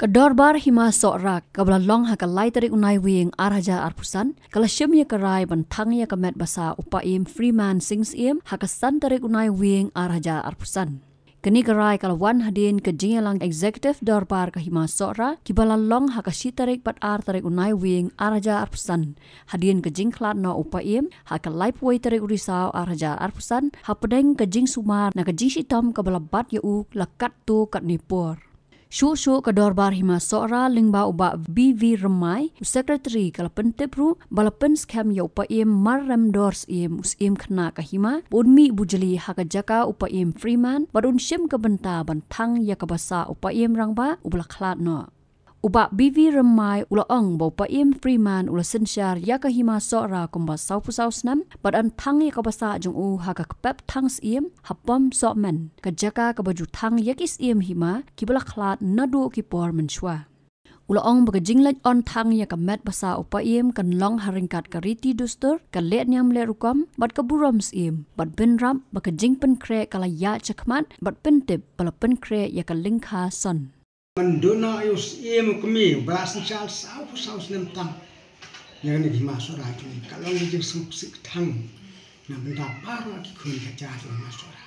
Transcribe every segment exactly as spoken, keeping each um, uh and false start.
Dorbar Hima Sohra kaba la long ha ka lai tarik u Naiwieng ar hajar arphew san ka la shim ïa ka rai ban thang ïa ka met basa u Paiem Freeman Sing Syiem ha ka san tarik u Naiwieng ar hajar arphew san. Kane ka rai ka la wan hadien ka jingïalang Executive Dorbar ka Hima Sohra kiba la long ha ka shi tarik bad ar tarik u Naiwieng ar hajar arphew san, hadien ka jingkhlad noh u Paiem ha ka laiphew wei tarik u Risaw ar hajar arphew san hapdeng ka jingsumar na ka jingshitom kaba la bat ïa u la katto katne por. Shuh shuh ka Dorbar Hima Sohra lyngba u Bah B V Rymbai, u Secretary, ka la pyntip ruh ba la pynskhem ïa u Paiem Marremdor Syiem, u Syiem Khynnah ka Hima, ba un mih bujli ha ka jaka u Paiem Freeman bad un shim ka bynta ban thang ïa ka basa u Paiem Rangbah uba la khlad noh. U Bah B V Rymbai u la ong ba u Paiem Freeman u la synshar ïa ka Hima Sohra kumba sawphew saw snem bad yn thang ïa ka basa jong u ha ka kpep thang syiem ha Pom Sohmen, ka jaka kaba ju thang ïa ki syiem hima kiba la khlad naduh ki por mynshuwa. U la ong ba ka jingleit yn thang ïa ka met basa u Paiem kan long ha ryngkat ka riti dustur, ka leh niam leh rukom bad ka burom syiem, bad bynrap ba ka jingpynkhreh ka la ïaid shakhmat bad pyntip ba la pynkhreh ïa ka lyngkha son. Mynduh noh ïa u syiem u kmie uba la synshar sawphew saw snem tam ïa kane ka Hima Sohra jong ngi, ka long ka jingsngewsih thang na bynta baroh ki khun ka jaid Hima Sohra.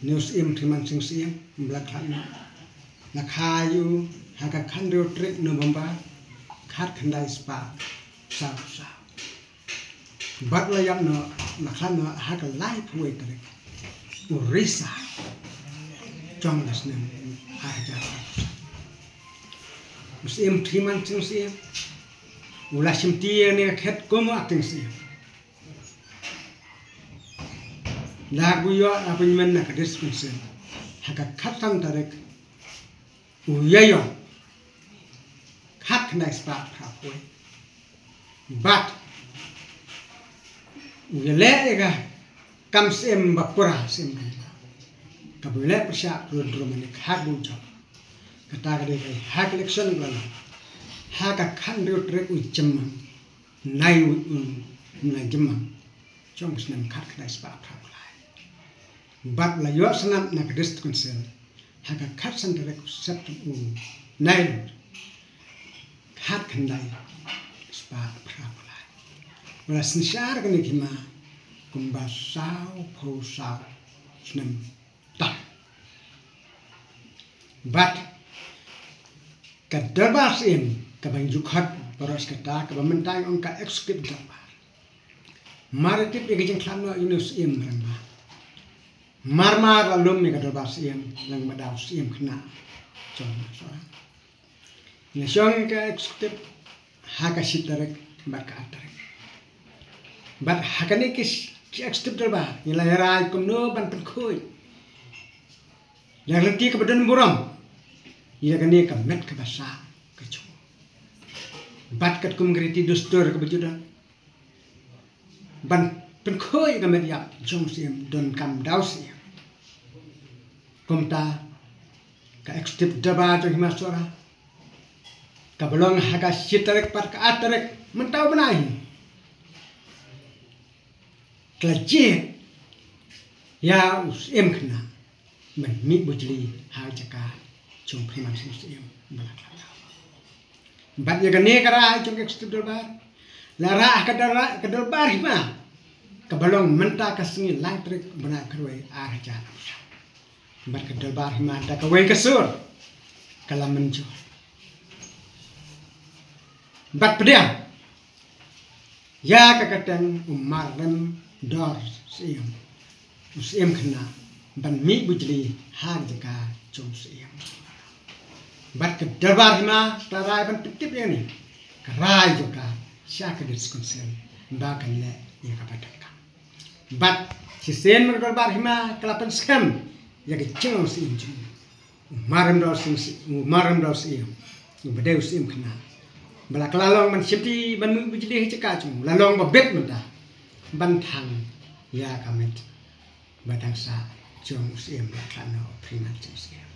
Une u Syiem Freeman Sing Syiem ba la khlad noh, la kha ïa u ha ka khathynriew tarik November khatkhyndai spah saw saw. Bad la ïap noh, la khlad noh ha ka laiphew wei tarik u Risaw jong ka snem ar hajar. U Syiem Freeman Sing Syiem u la shimti ïa kane ka khet kum u acting syiem. La buh ïa u appointment na ka District Council ha ka khatsan tarik u Ïaiong khatkhyndai spah phra phew wei. Bad u ïaleh ïa ka kam syiem ba pura syiem kata kaba u ïaleh pyrshah pyrshah mane ka hak ba u jop. Kata ka dei ka ha ka election ba la long ha ka khathynriew tarik u Jymmang, nai u, u, u Jymmang jong ka snem khatkhyndai spah phra phew lai. Bad la ïoh sngap na ka District Council ha ka khatsan tarik u September, u Naiwieng khatkhyndai spah phra phew lai. U la synshar kane ka hima kumba sawphew saw snem tam. Bad ka dorbar syiem kaba ngi ju khot baroh shi katta kaba mynta ngi ong ka executive dorbar. Mar tip ïa ka jingkhlad noh ïa une u Syiem Rangbah, mar mar la lum ïa ka dorbar syiem lyngba da u Syiem Khynnah jong ngi. Ngi shong ka executive ha ka shi tarik bad ka ar tarik. Bad ha kane ki, ki executive dorbar ngi la ïarai kumno ban pynkhuid ïa ka lynti kaba don burom ïa kane ka met kaba sah ka jong u. Bad katkum ka riti dustur kaba ju don ban pynkhuid ïa ka met ïap jong u Syiem donkam da u Syiem. Kumta ka executive dorbar jong Hima Sohra kaba long ha ka shi tarik bad ka ar tarik mynta u bnai hi ka la jied ïa u Syiem Khynnah ban mih bujli ha ka jaka jong u Freeman Sing Syiem ba la khlad. Bad ïa kane ka rai jong ka executive dorbar la rah ha ka dorbar, ka dorbar hima kaba long mynta ka sngi lai tarik bnai khatwei ar hajar. Bad ka dorbar hima da kawei ka sur ka la mynjur. Bad pdiang ïa ka kyrteng u Marremdor Syiem, u Syiem Khynnah, ban mih bujli ha ka jaka jong u Syiem. Bad ka dorbar hima ka la rai ban pyntip ïa kane ka rai jong ka sha ka District Council ba kan leh ïa kaba donkam. Bad shisien ma ka dorbar hima ka la pynskhem ïa ka jinglong syiem jong u Marremdor Sing Sy-, u Marremdor Syiem, uba dei u Syiem Khynnah, ba la ka la long ban shimti ban mih bujli ha jaka jong u, la long ba bit mynta ban thang ïa ka met ba dang sah jong u Syiem ba la khlad noh, u Freeman Sing Syiem.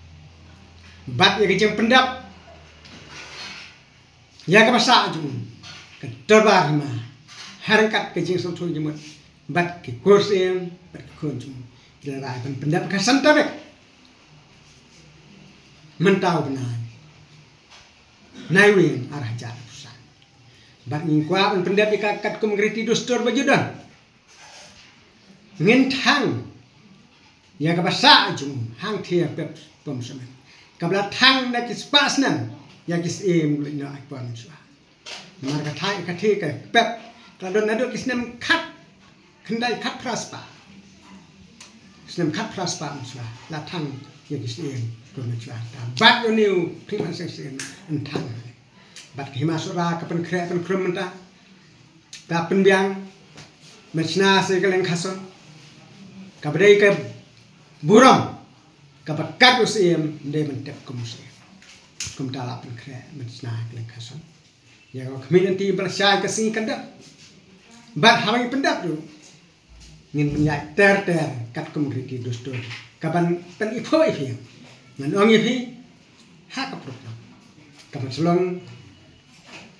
Bad ïa ka jingpyndap ïa kaba sah jong u, ka dorbar hima ha ryngkat ka jingsngewthuh jingmut bad ki kur syiem bad ki khun jong u ki la rai ban pyndap ha ka san tarik mynta u bnai Naiwing ar hajar arphew san. Bad ngi kwah ban pyndep ïa ka katkum ka riti dustur ba ju don. Ngin thang ïa kaba sah jong u hangtei pep pom snem. Kaba la thang da ki spah snem ïa ki syiem u leit noh ai por mynshuwa. Namar ka thang ka thei ka pep ka la don naduh ki snem khat khyndai khat phra spah. Snem khat phra spah mynshuwa la thang ïa ki syiem pom mynshuwa. Bad ïa une u Freeman Sing Syiem yn thang. Bad ka Hima Sohra ka pynkhreh pynkhrum mynta. Ka pynbiang ban shna sa ka Lyngkha Son. Kaba dei ka burom kaba kat u syiem, dei ban tep kum u syiem. Kumta la pynkhreh ban shna ka Lyngkha Son. Ïa ka khmih lynti ba la shai ka sngi kan dep. Bad haba ngi pyndep ruh ngin pynïaid ter ter katkum riti dustur kaban pyniphuh iphi. Ngan ong ïa phi ha ka program kaban sa long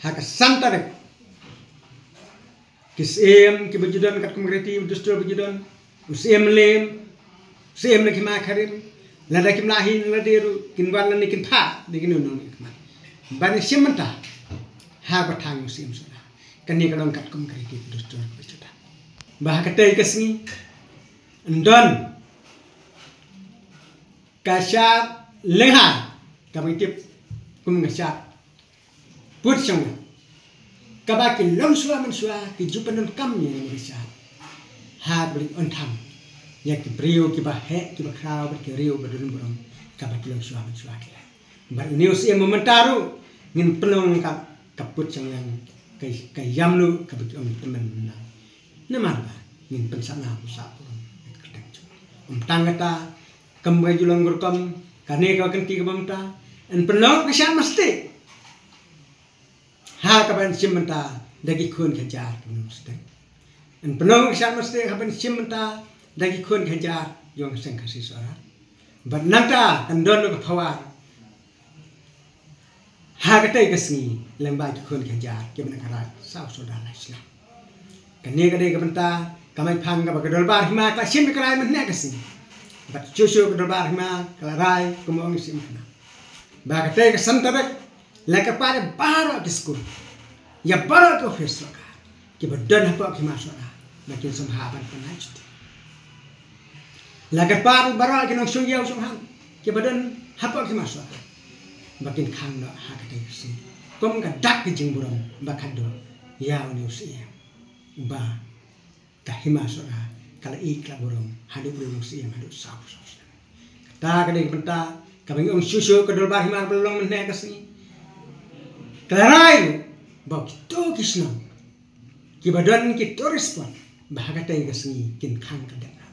ha ka san tarik. Ki syiem kiba ju don katkum riti dustur ba ju don, u syiem Lem, u syiem na ki Hima Kharim, lada kim lah hi lada ruh kin wan lane kin phah da kino kino ki khmat ban shim bynta ha kaba thang u Syiem Sohra. Kane ka long katkum ka riti dustur ba ju don. Ba ha katei ka sngi yn don ka shad lynghai kaba ngi tip kum ka shad put shong kaba ki longshuwa mynshuwa ki ju pyndonkam ïa kane ka shad ha kaba leit on tham ïa ki briew kiba heh kiba khraw bad ki briew ba don burom kaba ki longshuwa mynshuwa ki leh. Bad une u syiem mynta ruh ngin pynlong ka ka put shong ïa ka ka ïam luh kaba ki ong tymmen na namar ba ngin pynsah na u sah burom ka kyrteng jong um tang kata. Kam ba ju long rukom kane ka kynti kaba mynta yn pynlong ka shan mastik ha kaba yn shim bynta da ki khun ki hajar ki nong stek. Yn pynlong ka shan mastik ha ban shim bynta da ki khun ki hajar jong ka seng Khasi Sohra. Bad nangta kan don ka power ha katei ka sngi lem bad ki khun ki hajar kiba na ka raid saw sawdong lai snem. Kane ka dei ka bynta ka maiphang kaba ka dorbar hima ka la shim ka rai mynne ka sngi. Bad shuh shuh ka dorbar hima ka la rai kumba ong sim hima ba katei ka san tarik la ka pare baroh ki skul ïa baroh ki office sorkar kiba don hapoh ki hima Sohra ba kin sngewbha ban pynlait shuti. La ka pare baroh ki nongshong ïew shong hang kiba don hapoh ki hima Sohra ba kin khang noh ha katei ka sngi kum ka dak ka jingburom ba khadduh ïa une u syiem ba ka hima Sohra ka la ïeit ka la burom haduh briew nongsyiem haduh saw saw snem. Kata ka dei ka bynta kaba ngi ong shuh shuh ka dorbar hima ba long mynne ka sngi ka la rai ruh ba kito ki shnong kiba don ki tourist spot ba ha katei ka sngi kin khang ka dep na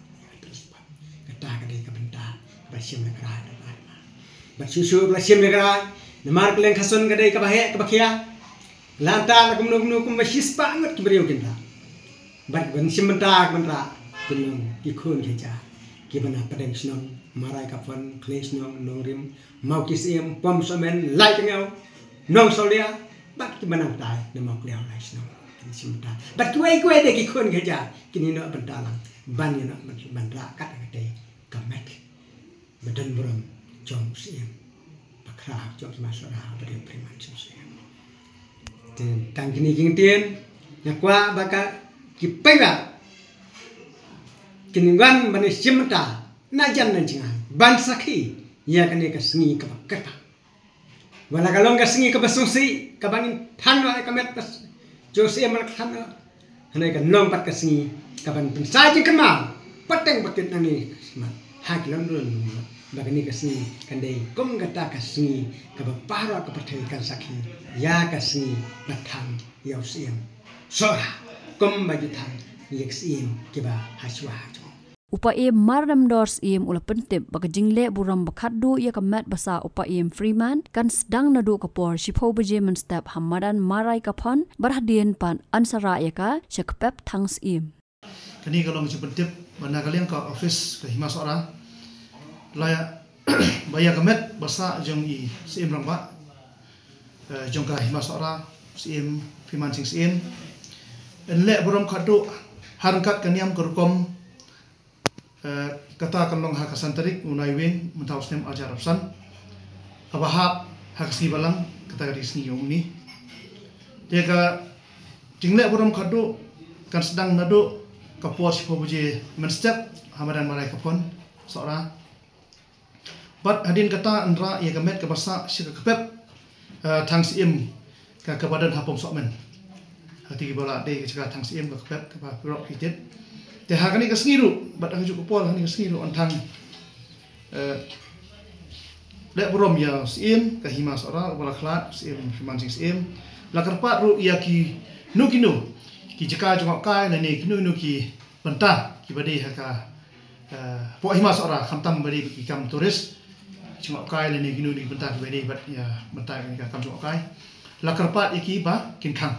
tourist spot. Kata ka dei ka bynta ba shim na ka rai da ba. Bad shuh shuh ba la shim na ka rai namar ka Lyngkha Son ka dei kaba heh kaba khia. Lanta la kumno kumno kumba shispah ngut ki briew kin rah. Bad ban shim bynta ka bynta kin long ki khun ki hajar kiba na pdeng shnong, Marai Kaphon, Khlei Shnong, Nongrim, Mawki Syiem, Pom Sohmen, Lai Tngew, Nong Solia, bad kiba nang tai na Mawkliaw Lai Shnong. Kin shim bynta bad kiwei kiwei de ki khun ki hajar kin ïa noh bynta lang ban ïa noh ban rah kat ha katei ka met ba don burom jong u syiem ba khraw jong ki hima Sohra ba dei u Freeman Sing Syiem. Te tang kine ki ktien nga kwah ba ka ki paidbah kin wan ban shim bynta na jan na jngai ban sakhi ïa kane ka sngi kaba kyrpang. Wat la ka long ka sngi kaba sngewsih kaba ngin than noh ïa ka met ka jong u syiem ba la ka than noh. Hynrei kan long pat ka sngi kaban pynsah jingkynmaw pateng patit nangne ka smat ha ki longdon ba kane ka sngi kan dei kum kata ka sngi kaba baroh ka pyrthei kan sakhi ïa ka sngi ba thang ïa u syiem Sohra kum ba ju thang ïa ki syiem kiba ha shuwa ha jong. U Paiem Marnamdor Syiem u la pyntip ba ka jingleh burom ba khadduh ïa ka met ba sah u Paiem Freeman kan sdang naduh ka por shiphew baje mynstep ha madan Marai Kaphon bad hadien pat yn sa rah ïa ka sha ka pep thang syiem. Kane ka long ka jingpyntip ba na ka liang ka office ka hima Sohra la ïa ba ïa ka met ba sah jong i Syiem Rangbah, eh, jong ka hima Sohra, Syiem Freeman Sing Syiem, yn leh burom khadduh ha ryngkat ka niam ka rukom. Eh, kata kan long ha ka san tarik u Naiwieng mynta u snem ar hajar arphew san. Kaba hap ha ka sngi Balang ka Tari sngi ïa u mini. Te ka jingleh burom khadduh kan sdang naduh ka por shiphew baje mynstep ha madan Marai Kaphon Sohra. Bad hadien kata yn rah ïa ka met kaba sah sha ka kpep, eh, thang syiem ka, kaba don ha Pom Sohmen. Hati kiba la dei ka jaka thang syiem ka kpep kaba pyrok ki tit. Te ha kane ka sngi ruh, bad ha kajuh ka por ha kane ka sngi ruh yn thang, eh, leh burom ïa u syiem ka Hima Sohra, uba la khlad, u syiem Hriman Sing Syiem. La kyrpad ruh ïa kino kino ki jaka jngohkai lane kino kino ki bynta kiba dei ha ka, eh, hapoh Hima Sohra, khamtam ba dei ki kam tourist, jngohkai lane kino kino ki bynta kiba dei bad ïa bynta kane ka kam jngohkai. La kyrpad ïa ki ba kin khang,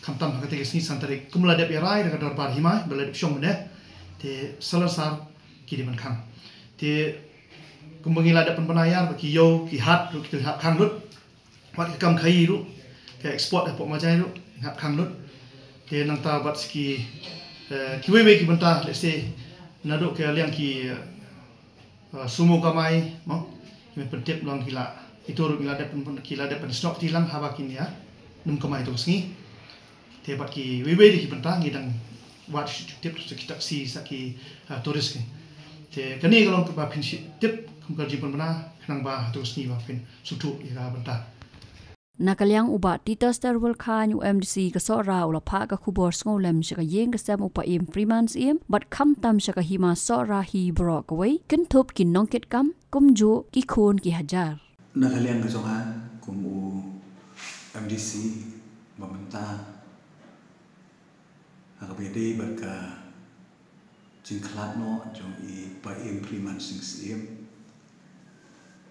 khamtam ha kata ka sngi san tarik. Kum la dep ïa rai da ka dorbar hima ba la dep shong mynne, te salonsar ki dei ban khang. Te kumba ngi la dep pynbna ïar ba ki ïew ki hat ruh ki hap khang lut. Bad ka kam khaïi ruh, ka export hapoh Majai ruh hap khang lut. Te nangta bad ki, eh, kiwei wei ki bynta, let's say, naduh ka liang ki, eh, sumo kamai, mo, ki pyntip long ki la, ito ruh ki la dep pyn-, ki la dep pynsngew ti lang haba kin ïa nym kamai tu ka sngi. Te bad kiwei wei de ki bynta ngi dang wad shu tip sa ki taxi sa ki, ah, tourist ki. Te kane ka long kaba phin shu tip kum ka jingpynbna khnang ba ha tu ka sngi ba phin sngewthuh ïa ka bynta. Na ka liang u Bah Titus Terwel Chyne, u M D C ka Sohra, u la phah ka khubor sngewlem sha ka ïing ka sem u Paiem Freeman Syiem bad khamtam sha ka Hima Sohra hi baroh kawei, kynthup ki nongkitkam kumjuh ki khun ki hajar. Na ka liang ka jong nga kum u M D C ba mynta, ha kaba ïadei bad ka jingkhlad noh jong i Paiem Freeman Sing Syiem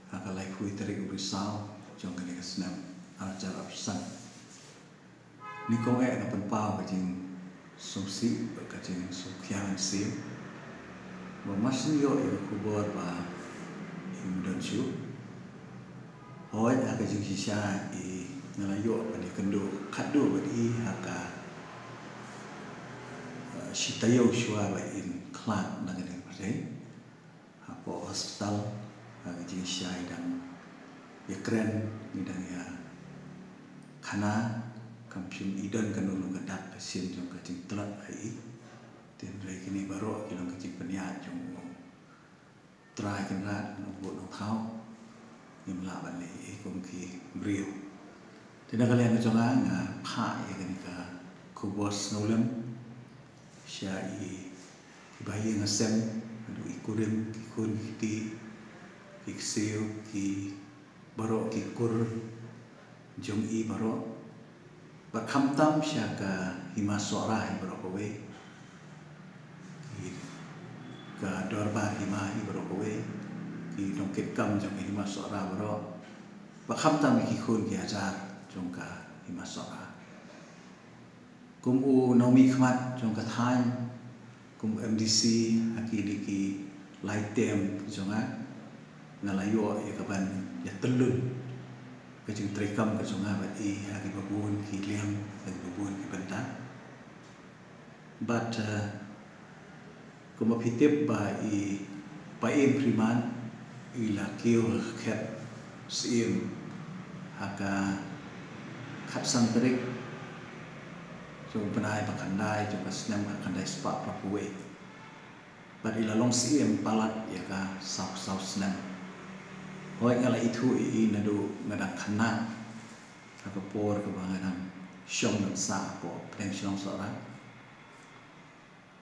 ha ka laiphew tarik u Risaw jong kane ka snem ar hajar arphew san. Nyngkong eh nga pynpaw ka jingsngewsih bad ka jingsngewkhia mynsiem ba mar shu ïoh ïa ka khubor ba im don shuh. Hooid, ha ka jingshisha i nga la ïoh ban ïakynduh khatduh bad i ha ka, eh, shi taïew shuwa ba in khlad na kane ka pyrthei. Hapoh hospital, ha ka jingshisha i dang ïakren, i dang ïakhana, kam shym i don kano kano ka dak ka shin jong ka jingtlot ha i. Hynrei kine baroh ki long ka jingpynïaid jong u Trai Kynrad, Nongbuh Nongthaw, ngim lah ban leh ei ei kum ki briew. Te na ka liang ka jong nga, nga phah ïa kane ka khubor sngewlem sha i, i bahaïing hasem, haduh i kurim, ki khun ki kti, ki ksiew, ki baroh ki kur jong i baroh. Bad khamtam sha ka Hima Sohra hi baroh kawei, ki, ka dorbar hima hi baroh kawei, ki nongkitkam jong ka Hima Sohra baroh. Bad khamtam ki khun ki hajar jong ka Hima Sohra. Kum u nongmihkhmat jong ka thaiñ, kum M D C ha kine ki lai term ki jong nga, nga la ïoh ïa ka ban ïa tyllun ka jingtreikam ka jong nga bad i ha kiba bun ki liang, ha kiba bun ki bynta. Bad, eh, kumba phi tip ba i Paiem Freeman i la kiew ha ka khet syiem ha ka khatsan tarik jong u bnai ba khyndai jong ka snem khatkhyndai spah phra phew wei. Bad i la long syiem palat ïa ka saw saw snem. Hooid nga la ithuh ïa i naduh nga dang khynnah ha ka por kaba nga dang shong dang sah hapoh pdeng shnong Sohra.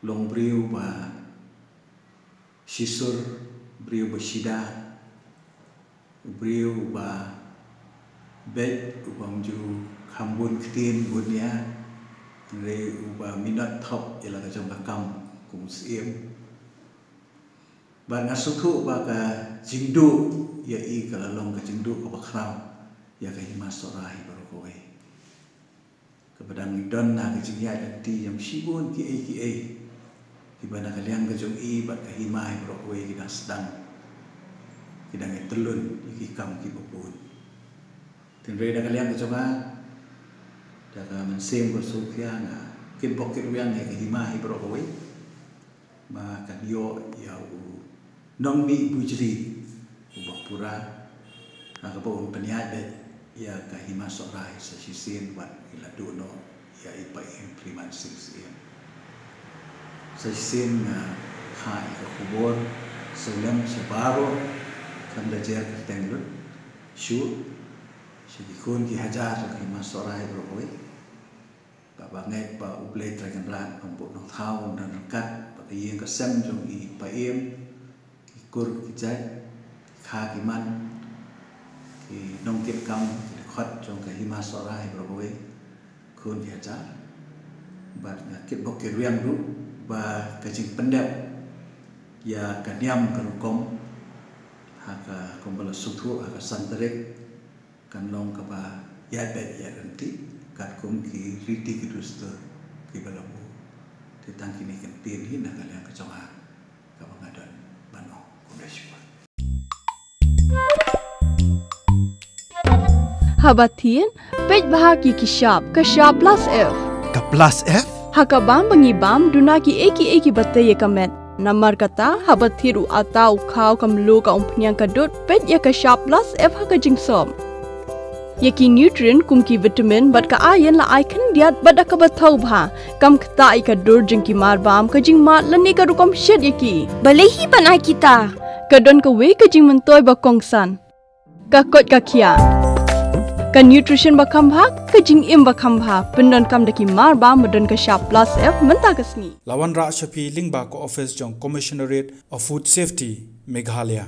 Long briew ba shisur, briew ba shida, briew ba beit, uba ym ju kham bun ktien bun ïa, hynrei uba minot thok ïa la ka jong ka kam kum u syiem. Bad nga sngewthuh ba ka jingduh ïa i ka la long ka jingduh kaba khraw ïa ka Hima Sohra hi baroh kawei. Kaba dang don na ka jingïaid lynti ïa shibun kiei kiei kiba na ka liang ka jong i bad ka hima hi baroh kawei ki dang sdang, ki dang ïa tyllun ïa ki kam kiba bun. Hynrei na ka liang ka jong nga, da ka mynsiem ka sngewkhia nga kitbok kitwiang ïa ka hima hi baroh kawei. Ba kan ïoh ïa u nongmih bujri uba pura, ha kaba un pynïaid beit Ïa ka Hima Sohra hi sa shisien wat ngi la duh noh ïa i Paiem Phlimmansing Syiem. Sa shisien nga kha ïa ka khubor sa lem sha baroh, kam da jer kyrteng lut, shuh sha ki khun ki hajar jong ka Hima Sohra hi baroh kawei. Ba ba ngeit ba U Blei Trai Kynrad, ba U Nongthaw un don ryngkat, ba ka ïing ka sem jong i Paiem, ki kur ki jait, ki kha ki man, ki nongkit kam, ki dkhot jong ka Hima Sohra hi baroh kawei, khun ki hajar. Bad nga kitbok kitrwiang ruh ba ka jingpyndep ïa ka niam ka rukom ha ka, kumba la sngewthuh, ha ka san tarik, kan long kaba ïaid beit ïaid ryntih katkum ki riti ki dustur kiba la buh. Te tang kine ki ktien hi na ka liang ka jong nga kaba nga don ban ong. Khublei shibun. Haba thied, peit bha ki ki shap, ka shap plus F. Ka plus F? Ha ka bam ba ngi bam, duna kiei kiei kiba tei ïa ka met. Namar kata, haba thied u atta, u khaw, ka mluh, ka umphniang, ka dud, peit ïa ka shap plus F ha ka jingsop. Ïa ki nutrient kum ki vitamin bad ka iron la ai khyndiat bad da kaba thaw bha. Kam ktah ïa ka dur jong ki mar bam, ka jingmad lane ka rukom shet ïa ki. Balei hi ban ai kita? Ka don kawei ka jingmyntoi ba kongsan. Ka koit ka khiah. Ka nutrition ba kham bha, ka jingim ba kham bha. Pyndonkam da ki mar bam ba don ka shap plus F mynta ka sngi. La wanrah sha phi lyngba ka office jong Commissionerate of Food Safety, Meghalaya.